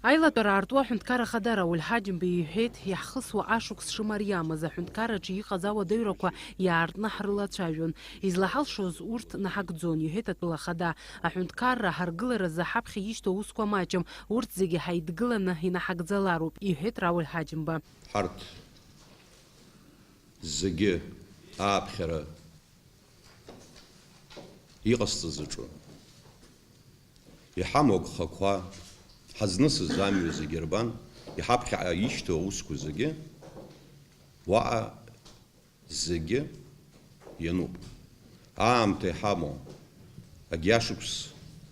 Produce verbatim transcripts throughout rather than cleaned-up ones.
Аилатәара аартуа аҳәынҭқарра ахада Рауль Ҳаџьымба иҳәеит, иаҳхысуа ашықәс шымариамыз, аҳәынҭқарраҿы иҟаз ауадаҩрақәа иаартны ҳрылацәажәон. Излаҳалшоз урҭ наҳагӡон, иҳәеит атәыла ахада. Аҳәынҭқарра ҳаргыларазы ҳаԥхьа ишьҭоу аусқәа маҷым, урҭ зегьы ҳаидгыланы инаҳагӡалароуп, иҳәеит Рауль Ҳаџьымба. Ҳарҭ зегьы ааԥхьара иҟасҵаз аҿы иҳамоу агхақәа, ҳазнысыз амҩа зегьы рбан, иҳаԥхьаҟа ишьҭоу аусқәа зегьы уаҟа зегьы иануп. Аамҭа иҳамоу, агьашықәс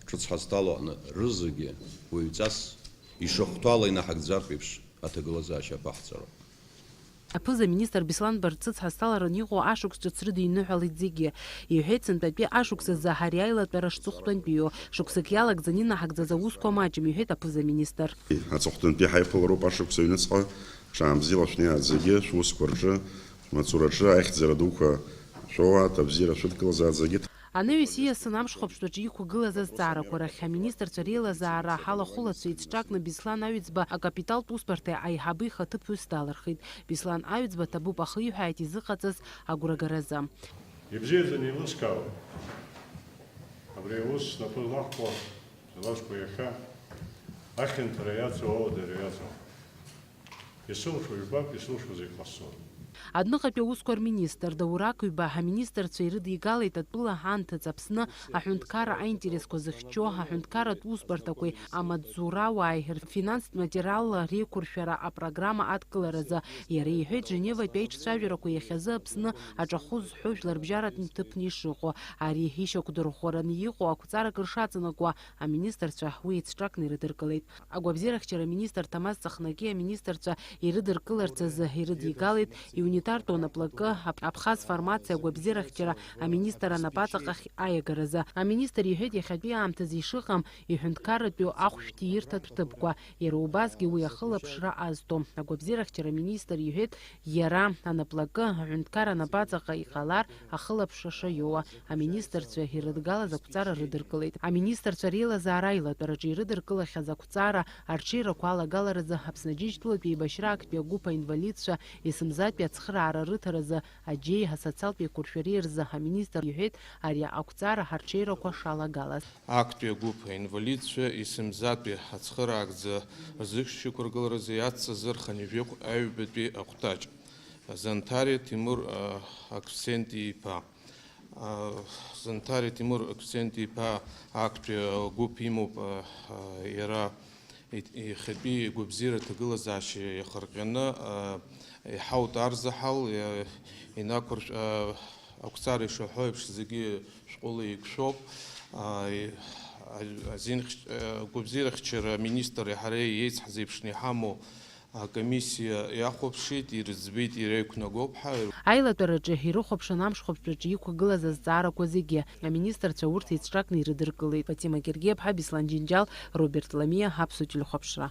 ҿыц ҳазҭало аҟны рызегьы уаҩҵас ишахәҭоу ала инаҳагӡартә еиԥш аҭагылазаашьа аԥаҳҵароуп. Аԥыза-министр Беслан Барцыц ҳазҭаларан иҟоу ашықәс ҿыц рыдиныҳәалеит зегьы. Иҳәеит, сынтәатәи ашықәс азы ҳара аилатәара шҵыхәтәантәиу. Шықәсык иалагӡаны инаҳагӡаз аусқәа маҷым, иҳәеит аԥыза-министр. Аҵыхәтәантәи ҳаиԥылароуп ашықәс аҩныҵҟа, ҽаанбзиала шәнеиааит зегьы, шәусқәа рҿы, шәмаҵураҿы аихьӡара дуқәа шәоуааит, абзиара шәыдкылазааит зегьы. Анаҩс ииасын амш хәаԥштәаҿы иқәгылаз азҵаарақәа рахь аминистрцәа реилазаара аҳалахәылацәа еицҿакны Беслан Аҩӡба акапиталтә усбарҭа аиҳабы ихаҭыԥ ҩыс далырхит. Беслан Аҩӡба ҭабуп ахиҳәааит изыҟаҵаз агәрагаразы. Ибзиаӡаны еилыскаауеит. Абри аус снапы злахәхо, злазкуа иахьа ахьанҭара иацу, ауадара иацу. Исылшо жәбап, исылшо зегь ҟасҵон. Адәныҟатәи аусқәа рминистр Даур Акыҩба аминистрцәа ирыдигалеит атәыла ҳанҭыҵ Аԥсны аҳәынҭқарра аинтересқәа зыхьчо аҳәынҭқарратә усбарҭақәеи амаҵзурауааи рфинанстә материалла реиқәыршәара апрограмма адкыларазы. Иара иҳәеит, Женеватәи аиҿцәажәарақәа иахьазы Аԥсны аҿахәы зҳәо жәларбжьаратә митәыԥны ишыҟоу, ари ишьақәдырӷәӷәараны иҟоу ақәҵарак ршаҵанакуа аминистрцәа уи еицҿакны ирыдыркылеит. Агәабзиарахьчара аминистр Ҭамаз Ҵыхнаки аминистрцәа ирыдыркыларц азы ирыдигалеит иунитартә уанаплакы Ап-, Абхаз формациа агәабзиарахьчара аминистр анапаҵаҟахь аиагаразы. Аминистр иҳәеит, иахьатәи аамҭазы ишыҟам иҳәынҭқарратәиу ахәшәтәирҭатә ҭыԥқәа, иара убасгьы уи ахылаԥшра азҭо. Агәабзиарахьчара аминистр иҳәеит, иара анаплакы аҳәынҭқар анапаҵаҟа иҟалар, ахылаԥшра шаиоуа, аминистрцәа ирыдгалаз ақәҵара рыдыркылеит. Аминистрцәа реилазаара аилатәараҿы ирыдыркылахьаз ақәҵара арҽеирақәа алагаларазы Аԥсны Аџьынџьтәылатәи еибашьра актәи агәыԥ аинвалидцәа есымзатәи ацхыраара рыҭаразы аџьеи асоциалтә еиқәыршәареи рзы аминистр иҳәеит, ари ақәҵара ҳарҽеирақәа шалагалаз. Актәи агәыԥ аинвалидцәа есымзатәи ацхыраагӡа рзышьақәыргыларазы иацҵаз рхынҩажәи аҩбатәи акәтаҷ Занҭариа Ҭемыр, а, Акцент-иԥа. А, Занҭариа Ҭемыр Акцент-иԥа актәи агәыԥ имоуп, а, а, иара и-, иахьатәи игәабзиара аҭагылазаашьа иахырҟьаны, а, иҳаут арзаҳал, иа-, инақәыршә-, а, ақәҵара ишаҳәо еиԥш зегьы шәҟәыла еиқәшәоуп. А, и-, а, азин хьч-, а, гәабзиарахьчара аминистр иаҳареи еицҳазеиԥшны иҳамоу акомиссиа иахәаԥшит, ирыӡбеит, иара иқәнагоуп ҳәа. Аилатәараҿы ирыхәаԥшын амш хәаԥштәаҿы иқәгылаз азҵаарақәа зегьы. Аминистрцәа урҭ еицҿакны ирыдыркылеит. Фатима Гергиаԥҳа, Беслан Џьынџьал, Роберт Ламиа, Аԥсуа телехәаԥшра.